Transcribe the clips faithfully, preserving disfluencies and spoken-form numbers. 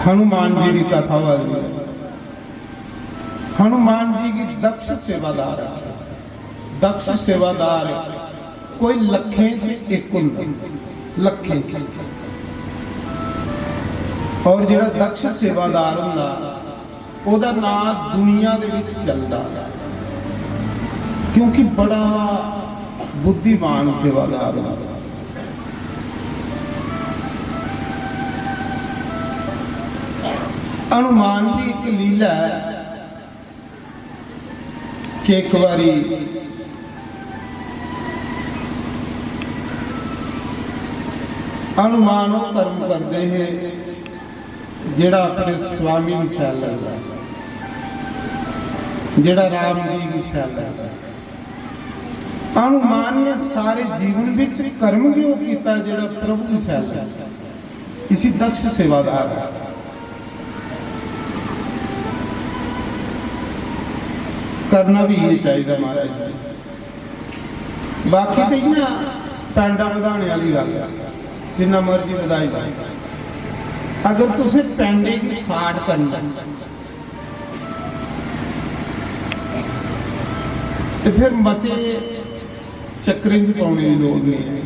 हनुमान जी दी कथा होआ दी ऐ। हनुमान जी गी दक्ष सेवादार आखदे। दक्ष सेवादार कोई लक्खें च इक होंदा, लक्खें च। और जेह्ड़ा दक्ष सेवादार होंदा, ओह्दा नांऽ दुनिया दे बिच चलदा, क्योंकि बड़ा बुद्धिमान सेवादार होंदा। हनुमान दी इक लीला ऐ कि इक बारी हनुमान ओह् कर्म करदे हे जेह्ड़ा अपने स्वामी गी शैल लगदा, जेह्ड़ा राम जी गी शैल लगदा। हनुमान ने सारे जीवन बिच कर्म गै ओह् कीता जेह्ड़ा प्रभु गी शैल लगदा। इसी दक्ष सेवादार करना भी ये चाहिदा महाराज जी। बाकी ते इ'यां पैंडा बधाने आह्ली गल्ल ऐ, जिन्ना मर्जी बधाई लैओ। अगर तुसें पैंडे गी साठ करना ते फिर मते चक्करें च पौने दी लोड़ नेईं ऐ।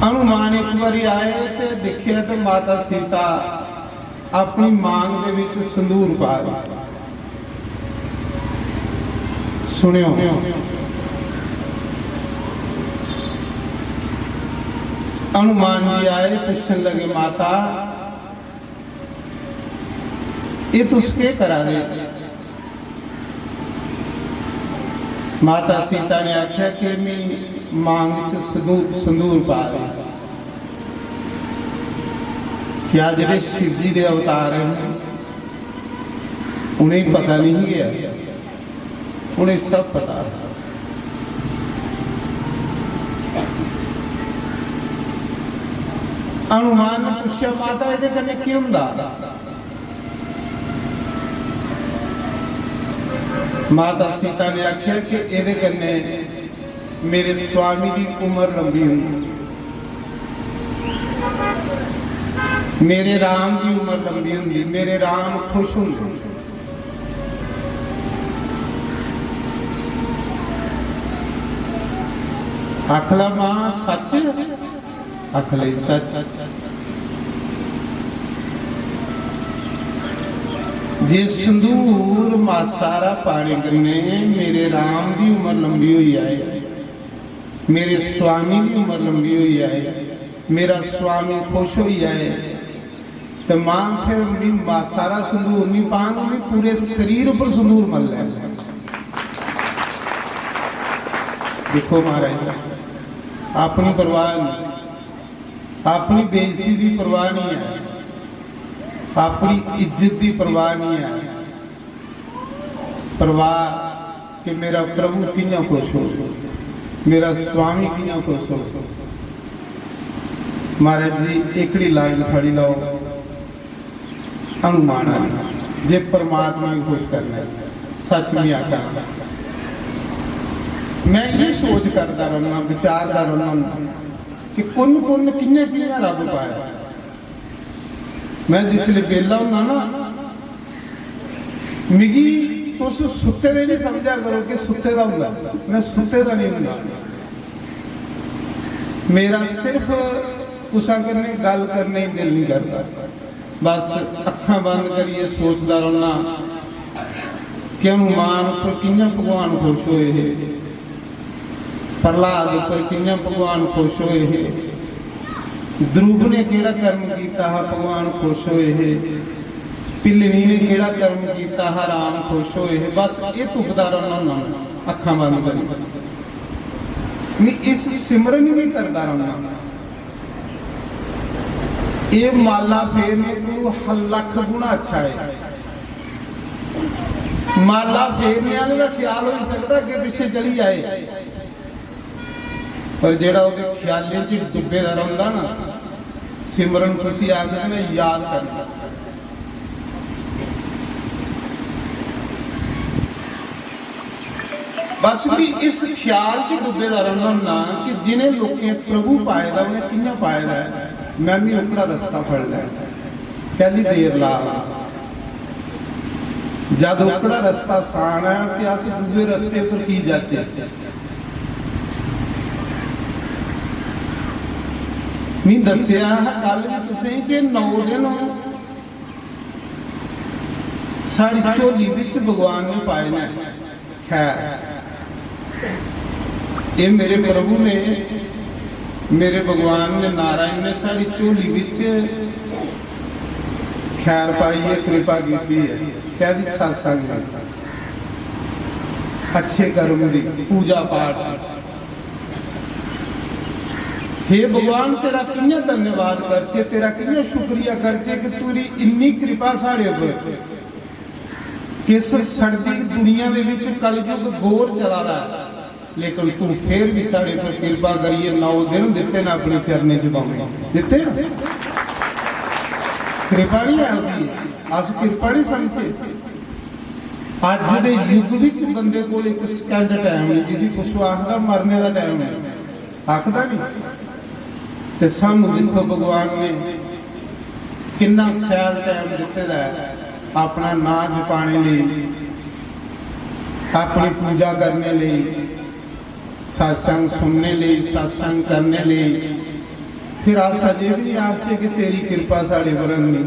हनुमान इक बारी आए ते दिक्खेआ ते माता सीता अपनी मांग दे विच संदूर पा दी। सुनियो, हनुमान जी आए, पुछन लगे, माता, एह् तुस केह् करा दे? माता सीता ने आखेआ कि मी मांग च संदूर, संदूर पा दे। क्या जेह्ड़े शिव जी दे अवतार न, उ'नेंगी पता नहीं ऐ? उ'नेंगी सब पता। हनुमान ने पुच्छेआ, माता, एह्दे कन्नै केह् होंदा? माता सीता ने आखेआ कि एह्दे कन्नै मेरे स्वामी दी उम्र लंबी होंदी, मेरे राम दी उम्र लंबी होंदी, मेरे राम खुश होंदे। आखला मां सच, आखले सच। जे संदूर मासा हारा पाने कन्नै मेरे राम दी उम्र लंबी होई जाए, मेरे स्वामी दी उम्र लंबी होई जाए, मेरा स्वामी खुश होई जाए, ते मां फिर मी मासा हारा संदूर नहीं पांग, मी पूरे शरीर पर संदूर मल लैंग। देखो महाराज, अपनी परवाह नहीं, अपनी बेइज्जती दी परवाह नहीं है, अपनी इज्जत दी परवाह नहीं है। परवाह कि मेरा प्रभु कि'यां खुश हो, मेरा स्वामी कि'यां खुश हो। महाराज जी, एकड़ी लाइन फड़ी लाओ हनुमान आह्ली, जे परमात्मा गी खुश करना है, सच में आखा, मैं ये सोच करदा रौह्ना, विचारदा रौह्ना कि कु'न कु'न कि'यां कि'यां रब पाया। मैं जिसले बेला होना ना, मिगी तुस सुत्ते दे नहीं समझा करो कि सुत्ते दा होंदा, मैं सुत्ते दा नहीं होंदा। मेरा सिर्फ कुसा कन्नै गल्ल करने गी दिल नहीं करदा, बस अक्खां बंद करियै सोचदा रौह्ना कि हनुमान उप्पर कि'यां भगवान खुश होए हे, प्रहलाद उप्पर कि'यां भगवान खुश होए हे, ध्रुव ने केह्ड़ा कर्म कीता हा, भगवान खुश होए हे, भिल्लनी ने केह्ड़ा कर्म कीता हा, राम खुश होए हे। बस एह् तुपदा रौह्ना होन्ना, अक्खां बंद करी। मैं इस सिमरन गी करदा रौह्ना। एह् माला फेरने कोलू ह-, लक्ख गुणा अच्छा है। माला फेरने आह्ले दा ख्याल होई सकदा अग्गें पिच्छें चली जाए, पर जेह्ड़ा ओह्दे ख्यालें च डुब्बे दा रौंह्दा ना, सिमरन कुसी आखदे ने, याद करना। बस भी इस ख्याल च डुब्बे दा रौह्ना होन्ना कि जिनें लोकें प्रभु पाए दा, उ'नें कि'यां पाए दा ऐ, में बी ओकड़ा रस्ता फड़ लैं। कैह्ली देर ला? जद ओकड़ा रस्ता आसान ऐ ते अस दूए रस्ते पर की जाचै? मी दस्सेआ हा कल बी तुसें कि नौ दिन साढ़ी झोली बिच भगवान ने पाए न। खैर, ये मेरे प्रभु ने, मेरे भगवान ने, नारायण ने साढ़ी झोली बिच खैर पाई है, कृपा की है। कैह्दी? सत्संग ने, अच्छे कर्म दी, पूजा पाठ। हे भगवान, तेरा कि'यां धन्यवाद करचे, तेरा कि'यां शुक्रिया करचे कि तेरी इन्नी कृपा साढ़े उप्पर। किस सड़दी दुनिया दे विच कलयुग घोर चला दा है, लेकिन तू फिर भी साढ़े पर कृपा करिए नौ दिन दिते ना अपने चरणें च बाबे, दिते ना? कृपा नहीं है ओह्दी, अस कृपा नहीं समझे। अज दे युग विच बंदे कोल एक second time नहीं, जिसी कुछ आखदा मरने का time नहीं। आखदा नहीं। ते सानू दिक्खो, भगवान ने किन्ना शैल time दित्ते दा ऐ अपना नां जपाने लेई, अपनी पूजा करने लेई, सत्संग सुनने लेई, सत्संग करने लेई। फिर अस अजे भी नहीं आखचे कि तेरी कृपा साढ़े पर नहीं।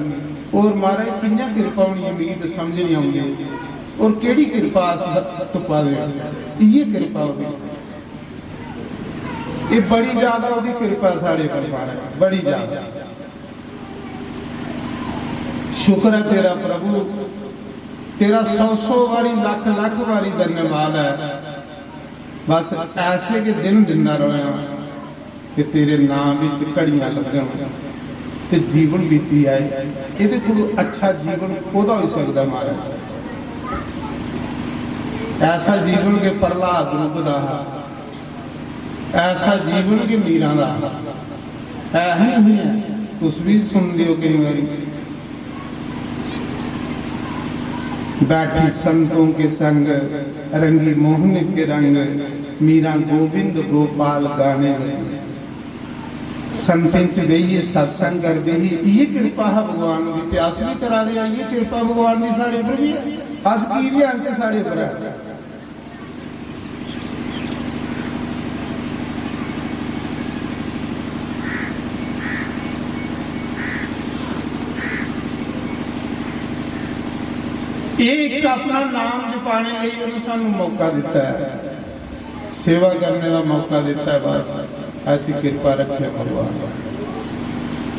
और महाराज, कि'यां कृपा होनी है, मिगी तो समझ नहीं आउंदी। और केड़ी कृपा अस तुप्पा दे आं? इ'यै कृपा होनी। ये बड़ी ज्यादा ओह्दी कृपा साढ़े पर, महाराज, बड़ी ज्यादा। शुक्र है तेरा प्रभु, तेरा सौ सौ बारी, लख लख बारी धन्यवाद है। बस ऐसे के दिन दिंदा रवेआं कि तेरे नाम विच घड़ियां लग्गन ते जीवन बीती आए। एह्दे कोलू अच्छा जीवन कोह्दा होई सकदा, महाराज? ऐसा जीवन के प्रहलाद रूप दा हा, ऐसा जीवन के मीरां दा है ही नहीं है। तुस भी सुनदे हो केई बारी, बैठी संतों के संग, रंगी मोहन के रंग, मीरां गोविंद गोपाल गाने लगी। संतें च बेहियै सत्संग करदे ही, इ'यै कृपा हा भगवान दी, ते अस बी करा दे आं। इ'यै कृपा भगवान दी साढ़े पर बी ऐ, अस की बी आखगे साढ़े पर ऐ। ये एक अपना नाम जपाने लेई उन्हें सानू मौका दिता है, सेवा करने का मौका दिता है। बस ऐसी कृपा रखे भगवान।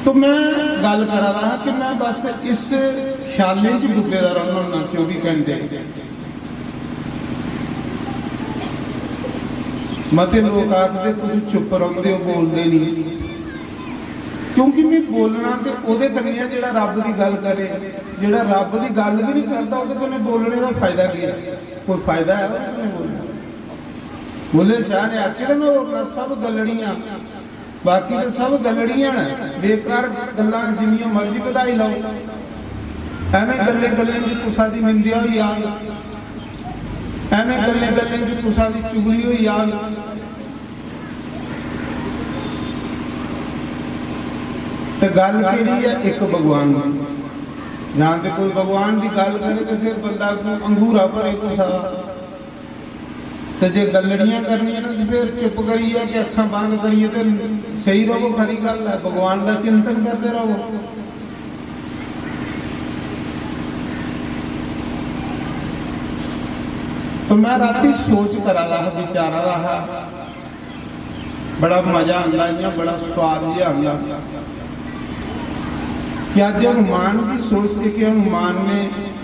तो मैं गल करा रहा कि मैं बस इस ख्यालें च डुब्बे दा रौह्ना होन्ना चौबी घंटे। मते लोक आखदे, "तुस चुप रौंह्दे ओ, बोलदे नहीं।" क्योंकि मैं बोलना ते ओह्दे कन्नै ऐ जेह्ड़ा रब्ब दी गल्ल करे। जेह्ड़ा रब्ब दी गल्ल गै नहीं करदा, ओह्दे कन्नै बोलने दा फायदा केह् ऐ? कोई फायदा ऐ ओह्दे कन्नै बोलने दा? बुल्ले शाह ने आखे दा ना, "होरना सब गल्लड़ियां, बाकी ते सब गल्लड़ियां न, बेकार गल्लां जिन्नियां मर्जी बधाई लैओ।" एवें गल्लें गल्लें च कुसा दी निंदेआ होई जाग, एवें गल्लें गल्लें च कुसा दी चुगली होई जाग। ते गल्ल केह्ड़ी ऐ? इक भगवान दी। जां ते कोई भगवान दी गल्ल करे ते फिर बंदा अंगूरा भरे कुसा दा। ते जे गल्लड़ियां करनियां न ते फिर चुप करियै ते अक्खां बंद करियै ते सेई र'वो, खरी गल्ल ऐ, भगवान दा चिंतन करदे र'वो। तो मैं राती सोच करा दा हा, विचारा दा हा, बड़ा मजा आंदा, इ'यां बड़ा स्वाद जेहा आंदा कि अज्ज हनुमान दी सोच च कि हनुमान ने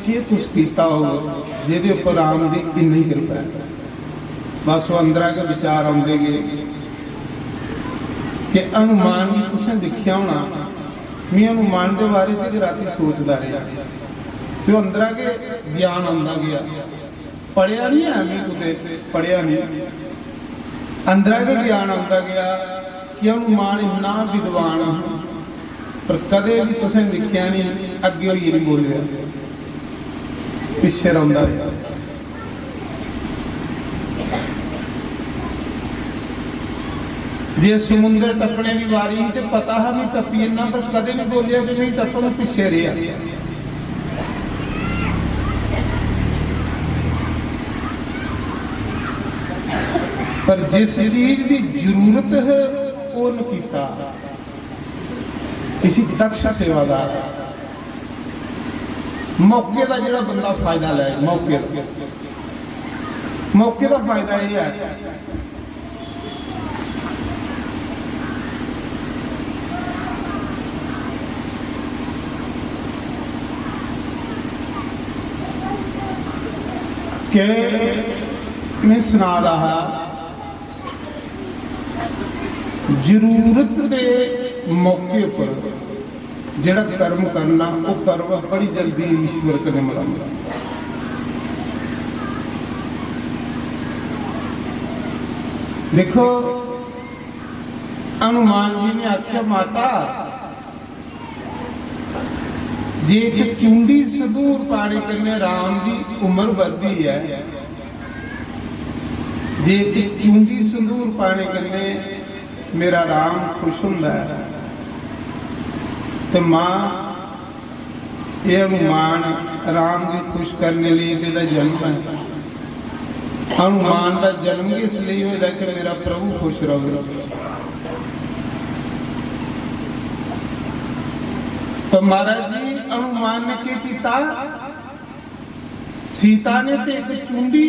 केह् कुछ कीता होग जेह्दे उप्पर राम दी इन्नी कृपा ऐ। बस ओह् अंदरा गै विचार औंदे गे कि हनुमान गी तुसें दिक्खेआ होना। में हनुमान दे बारे च गै राती सोचदा रेहा ते ओह् अंदरा गै ज्ञान औंदा गेआ। पढ़ेआ निं ऐ, में कुतै पढ़ेआ निं, अंदरा गै ज्ञान औंदा गेआ कि हनुमान इन्ना विद्वान हा, पर कदें बी तुसें दिक्खेआ निं अग्गें होइयै निं बोलेआ, पिच्छें रौंह्दा रेहा। जे समुंदर टप्पने दी बारी ही ते पता हा मैं टप्पी जन्ना, पर कदें नहीं बोलेआ कि मैं टप्पन, पिच्छे रेहा। पर जिस चीज दी जरूरत है, ओह न कीता। इसी दक्ष सेवादार, मौके दा जेह्ड़ा बंदा फायदा लै, मौके दा, मौके दा फायदा एह् ऐ कि मैं सना दा हा, जरूरत दे मौके पर जेह्ड़ा कर्म करना, ओह् कर्म बड़ी जल्दी ईश्वर कन्नै मिलांदा। देखो, हनुमान जी ने आखेआ, "माता, जे इक चुंडी संदूर पाने कन्नै राम दी उम्र बधदी ऐ, जे इक चुंडी संदूर पाने कन्नै मेरा राम खुश होंदा ऐ, ते मां, एह् हनुमान राम गी खुश करने लेई ते एह्दा जन्म ऐ। हनुमान दा जन्म गै इस लेई होए दा कि मेरा प्रभु खुश रवै।" तो महाराज जी, हनुमान ने केह् कीता? सीता ने ते इक चुंडी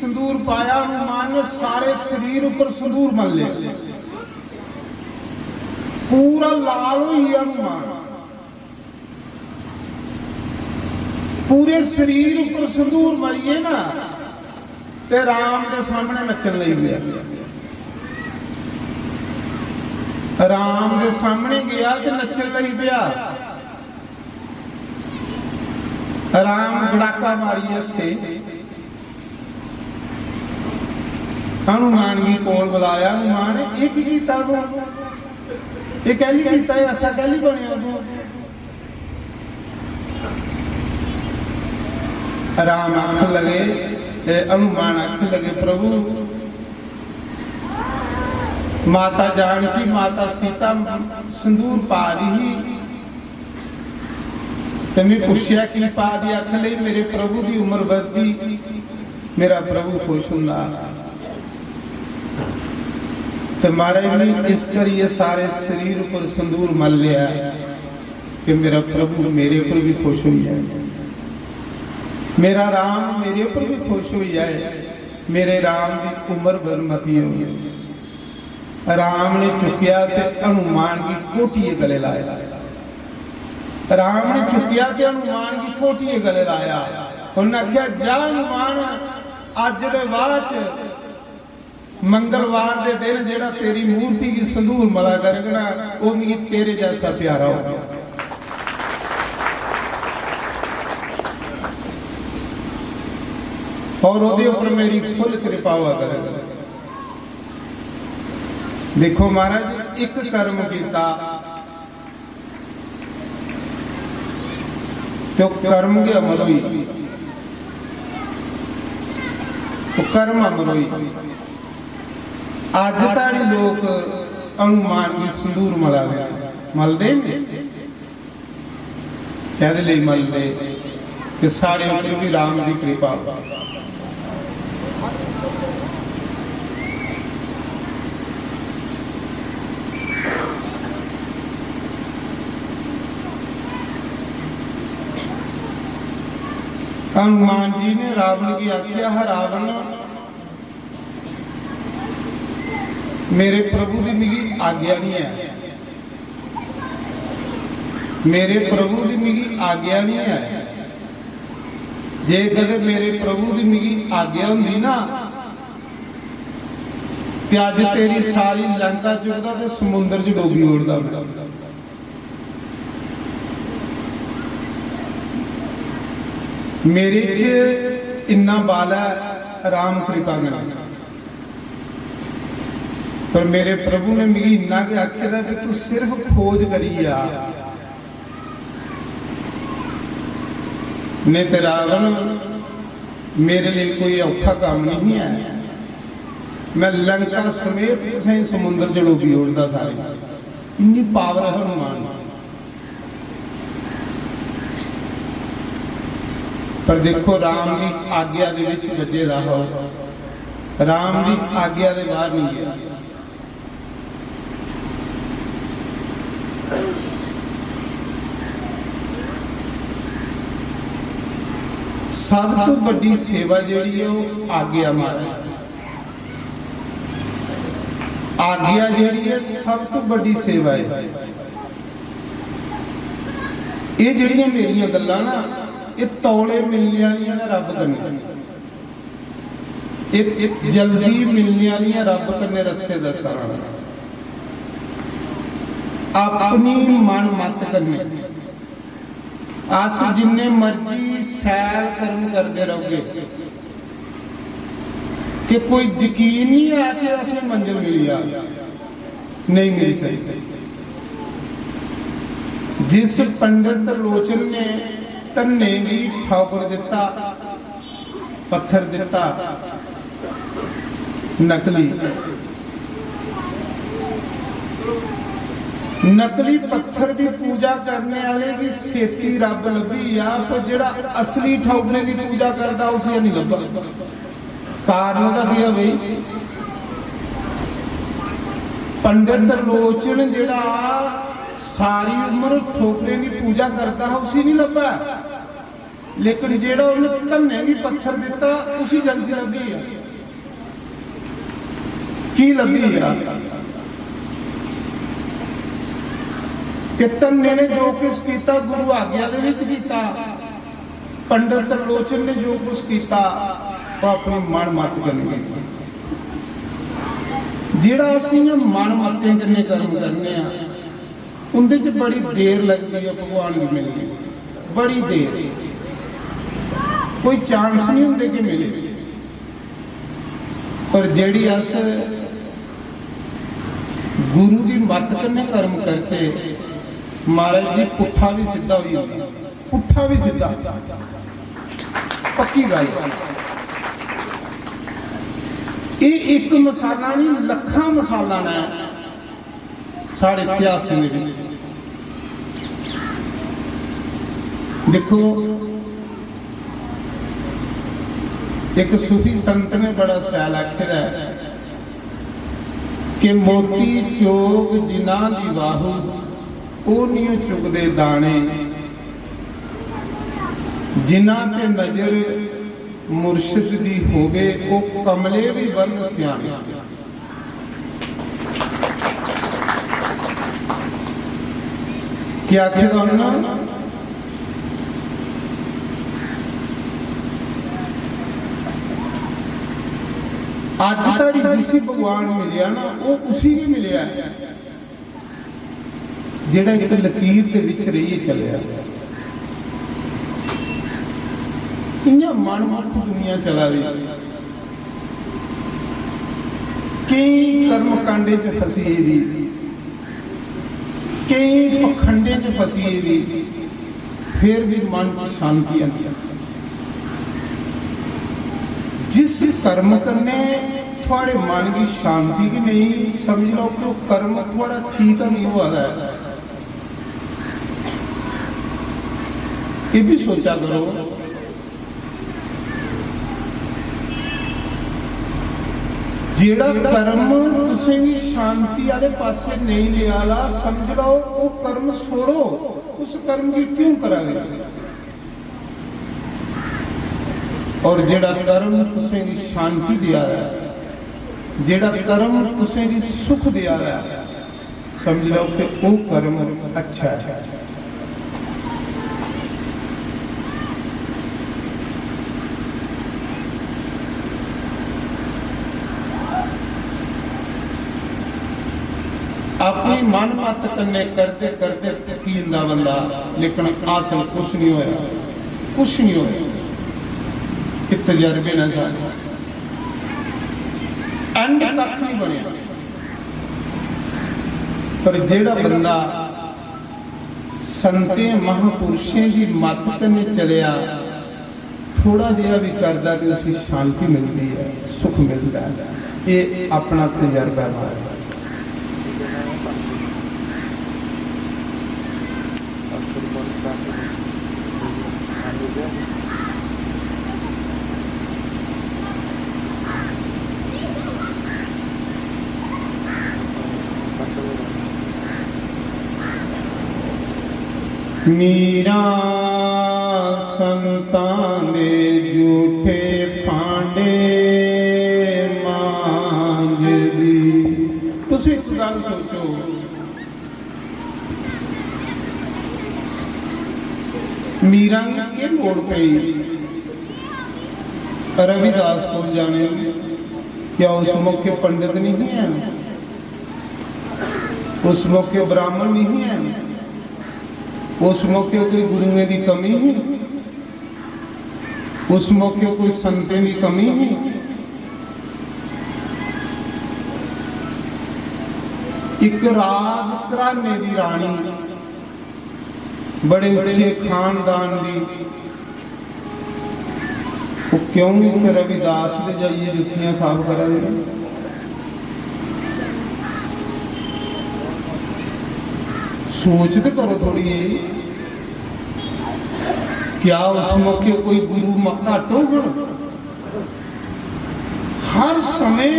संदूर पाया, हनुमान ने सारे शरीर उप्पर संदूर मल लिया, पूरा लाल होई गेआ हनुमान। पूरे शरीर उप्पर संदूर मलियै ना, ते राम दे सामने नच्चन लगी पेआ। राम दे सामने गया ते नच्चन लगी पेआ। राम गड़ाका मारियै हस्से। हनुमान गी कोल बुलाया, "हनुमान, एह् की कीता तूं? एह् कैह्ली कीता? एह् ऐसा कैह्ली बनेआ तूं?" राम आखन लगे, ए, हनुमान आखन लगे, "प्रभु, माता जानकी, माता सीता संदूर पा दी ही, ते मैं पुच्छेआ की पा दी, आखन लगी मेरे प्रभु दी उम्र बधदी, मेरा प्रभु खुश हुंदा।" ते महाराज ने इस करियै सारे शरीर उप्पर संदूर मल लिया कि मेरा प्रभु मेरे उप्पर भी खुश होई जाए, मेरा राम मेरे उप्पर भी खुश होई जाए, मेरे राम दी उम्र भर मती होवे। राम ने चुक्केआ ते हनुमान गी घोटियै गले लाया। राम ने चुक्केआ ते हनुमान गी घोटियै गले लाया। उन्नै आखेआ, "जा हनुमान, अज्ज दे बाद च मंगलवार दे दिन जेह्ड़ा तेरी मूर्ति गी संदूर मला करग ना, ओह् मिगी तेरे जैसा प्यारा होग।" और ओह्दे उप्पर मेरी फुल कृपा होआ करग। देखो महाराज, इक कर्म कीता ते ओह् कर्म गै अमर होई, ओह् कर्म अमर होई। अज्ज धोड़ी लोक हनुमान गी संदूर मला दे, मलदे न। कैह्दे लेई मलदे? कि साढ़े उप्पर भी राम दी कृपा हो। हनुमान जी ने रावण गी आखेआ हा, "रावण, मेरे प्रभु दी मिगी आज्ञा नहीं है, मेरे प्रभु दी मिगी आज्ञा नहीं है। जे कदे मेरे प्रभु दी मिगी आज्ञा होंदी ना, ते अज्ज तेरी सारी लंका चुकदा ते समुंदर च डोबी ओड़दा मैं।" मेरे च इन्ना बल ऐ राम कृपा कन्नै, पर मेरे प्रभु ने मिगी इन्ना गै आखे दा कि तू सिर्फ खोज करी जा, नहीं ते रावण मेरे लिए कोई औखा काम नहीं है। मैं लंका समेत तुसें समुंदर च डोबी ओड़दा सारे। इन्नी पावर है हनुमान जी। पर देखो, राम दी आज्ञा दे विच बज्झे दा हो, राम दी आज्ञा दे बाहर नहीं गया। सब तो बड़ी सेवा जेड़ी है, वो आज्ञा महाराज। आज्ञा जेड़ी है, सब तो बड़ी सेवा है। ये जेड़ियां मेरियां गल्लां ना, ये तौले मिलने वालियां ने रब कन्नै। ये, ये जल्दी मिलने वालियां रब कन्नै रस्ते दस्सना। अपनी मन मत कन्नै अस जिन्ने मर्जी सैल कर्म करदे रहोगे कि कोई यकीन नहीं है कि असें मंजिल मिली जा, नहीं मिली सकदी। जिस पंडित लोचन ने धन्ने गी ठौकर दिता, पत्थर दिता, नकली, नकली पत्थर दी पूजा करने वाले गी सेती रब लब्भी जा, पर जेड़ा असली ठौकरे दी पूजा करदा उसी नहीं लब्भा। कारण ओह्दा केह् ऐ भाई? पंडित लोचन जेड़ा सारी उम्र ठौकरे दी पूजा करदा हा, उसी नहीं लब्भा। लेकिन जेड़ा उन्हें धन्ने गी पत्थर दिता, उसी जल्दी लब्भी आ। की लब्भी आ? कि धन्ने ने जो कुछ किया, गुरु आज्ञा दे विच किया। पंडित लोचन ने जो कुछ किया, वह अपनी मन मत कन्नै किया। जेड़ा असीं इ'यां मन मत्तें कन्नै कर्म करने आं, उंदे च बड़ी देर लगदी ऐ भगवान गी मिलने गी, बड़ी देर, कोई चांस नहीं होंदे कि मिले। पर जेड़ी अस गुरु दी मत कन्नै कर्म करचे, महाराज जी, पुट्ठा भी सिद्धा होई जंदा, पुट्ठा भी सिद्धा, पक्की गल्ल। एह् इक मसाला नहीं, लक्खां मसाला न। साढ़े इतिहास दे विच दिक्खो, इक सूफी संत ने बड़ा शैल आखे दा ऐ कि मोती चोग जिन्हां दी बाहू, ओह नियो चुगदे दाने, जिन्हां ते नजर मुर्शिद दी होवे, ओह कमले भी बन स्याने। क्या आखे दा उन्होंने? अज धड़ी जिसी भगवान मिलया ना, वो उसी गै मिलया है। जेड़ा इक लकीर दे विच रहिए चलेआ। इ'यां मनमुख दुनिया चला दी, केई कर्म कांडे च फसी दी, केई पखंडे च फसी दी, फिर भी मन च शांति आंदी। जिस कर्म कन्नै थुआड़े मन गी शांति गै नेईं, समझ लैओ कि ओह् कर्म थुआड़ा ठीक गै नेईं होआ दा ऐ। एह् बी सोचा करो, जेह्ड़ा कर्म तुसेंगी शांति आह्ले पासै नेईं लेआ दा, समझ लैओ ओह् कर्म छोड़ो, उस कर्म गी क्यों करा दे? और जेह्ड़ा कर्म तुसेंगी शांति देआ दा ऐ, जेह्ड़ा कर्म तुसेंगी सुख देआ दा ऐ, समझ लैओ कि ओह् कर्म अच्छा ऐ। अपनी मन मत कन्नै करदे करदे थकी जंदा बंदा, लेकिन हासल कुछ नहीं होया, कुछ नहीं होया। कि तजर्बे न सारे, एंड कक्ख नहीं बनया। पर जेड़ा बंदा संतें महापुरुषें दी मत कन्नै चलेआ, थोड़ा जेहा भी करदा ते उसी शांति मिलदी है, सुख मिलदा है। ये अपना तजर्बा है महाराज। मीरा संतां दे झूठे भांडे मांजदी। तुसी इक गल्ल सोचो, मीरा गी केह् लोड़ पेई रविदास कोल जाने दी? क्या उस मौके पंडित नहीं है? उस मौके ब्राह्मण नहीं है? उस मौके कोई गुरुएं दी कमी ही? उस मौके कोई संतें दी कमी ही? एक राज घराने दी रानी, बड़े उच्चे खानदान दी, वो क्यों इक रविदास दे जाइए जुत्तियां साफ करा दे? सोच ते करो थोड़ी जेही। क्या उस मौके कोई गुरु म-, घट्ट होङन? हर समें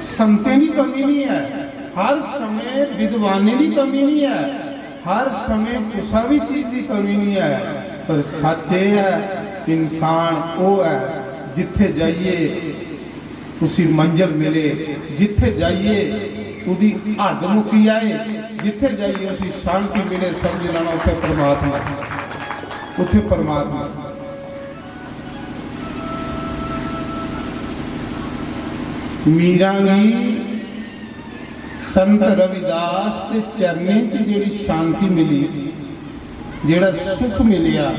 संतें दी कमी नहीं है, हर समें विद्वानें दी कमी नहीं है, हर समें कुसा भी चीज दी कमी नहीं है। पर सच यह है, इंसान वो है जिथे जाइए उसी मंजिल मिले, जिथे जाइए उदी हद मुक्की जाए, जिथे जाइए उसी शांति मिले, समझ लेना उथे परमात्मा, उथे परमात्मा। मीरा गी संत रविदास दे चरणें च जेह्ड़ी शांति मिली, जेह्ड़ा सुख मिलेआ,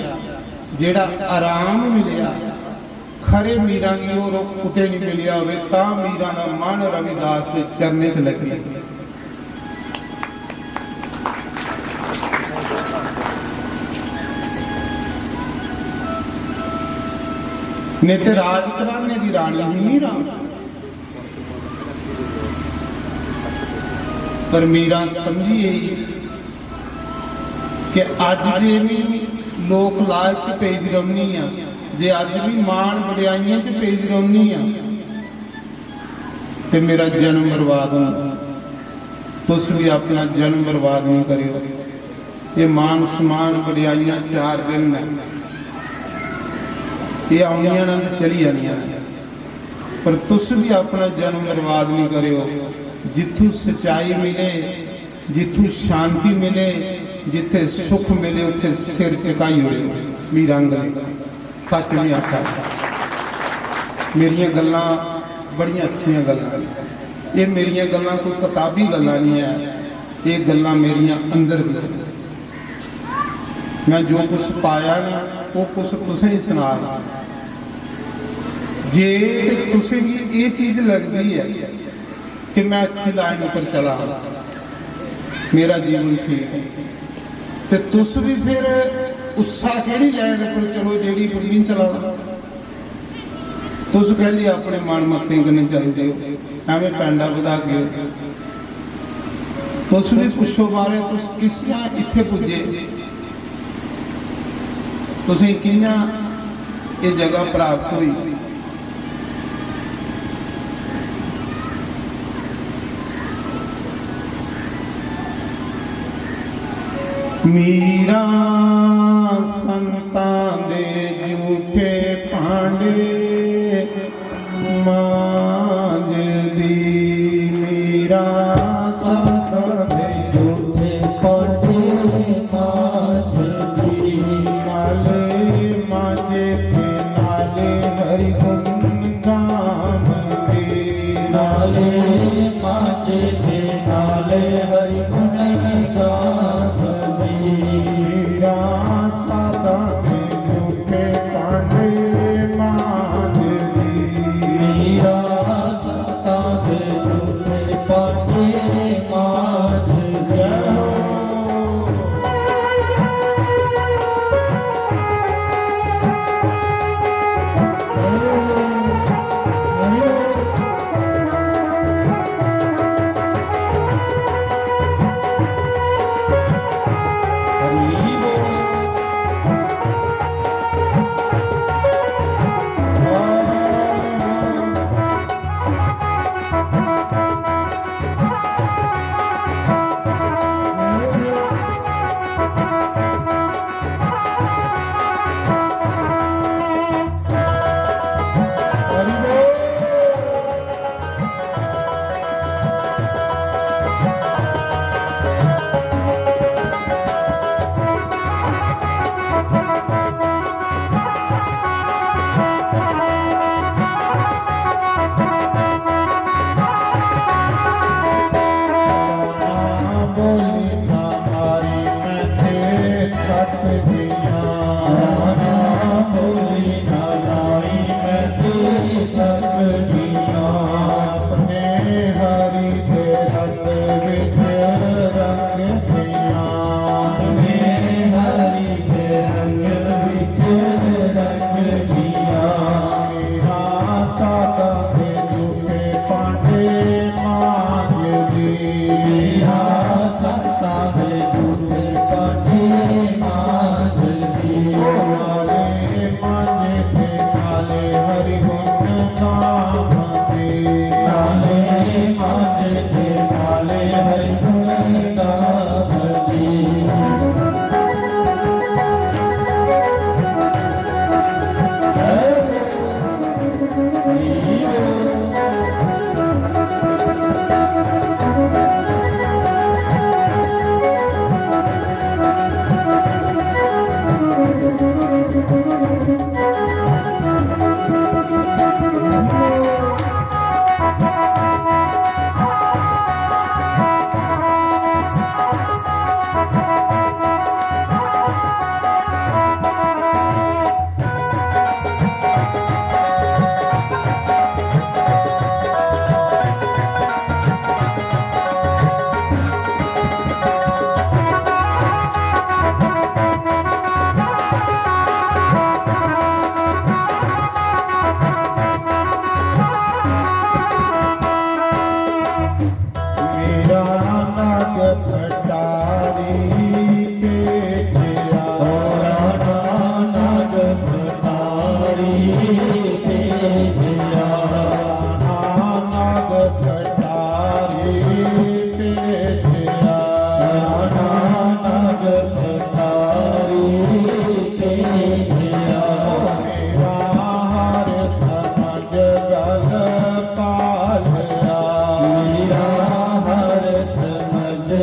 जेह्ड़ा आराम मिलेआ, खरे मीरा गी होर कुतै निं मिलेआ होवे, तां मीरा दा मन रविदास दे चरणें च लग्गी। नेईं ते राजघराने दी रानी ही मीरा। पर मीरा समझी गेई कि अज्ज जे मी लोक लालच च पेई दी रौह्नी आं, जे अज्ज मी मान बड़ेआइयें च पेई दी रौह्नी आं, ते मेरा जन्म बर्बाद होना। तुस भी अपना जन्म बर्बाद नहीं करेओ। ये मान सम्मान बड़ेआइयां चार दिन न, ये औनियां न ते चली जानियां न, पर तुस भी अपना जन्म बर्बाद नहीं करेओ। जित्थू सच्चाई मिले, जित्थू शांति मिले, जित्थे सुख मिले, उत्थे सिर झुकाई ओड़ेओ। मीरा आंगर सच नहीं आखा। मेरियां गल्लां बड़ियां अच्छियां गल्लां न। एह् मेरियां गल्लां कोई कताबी गल्लां नहीं ऐ, एह् गल्लां मेरियां अंदर दियां। मैं जो कुछ पाया ना, वो कुछ तुसें ही सना रहा। जे ते तुसें गी एह् चीज लगदी ऐ कि मैं अच्छी लाइन उप्पर चला, मेरा जीवन ठीक है, ते तुस भी फिर उस्सा केह्ड़ी लाइन उप्पर चलो जेह्ड़ी उप्पर मैं चला। तुस कैल्ली अपने मन मत्तें कन्नै चलदे ओ, एवें पैंडा बधागे ओ। तुस भी पुच्छो, मारे, तुस किस तरह इत्थे पुज्जे, तुसें कि'यां एह् जगह प्राप्त होई? मीरा संतां दे झूठे भांडे मांजदी, मीरा संतां दे झूठे भांडे मांजदी। नाले मांजे ते नाले हरि गुण गावंदी। नाले मांजे ते नाले हरि गुण गावंदी। मीरा संतां दे झूठे भांडे मांजदी। मीरा संतां दे झूठे भांडे मांजदी।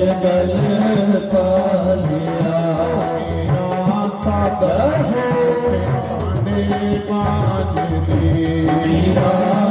गल पालिया। मेरा सादा भांडे मांजदी। मेरा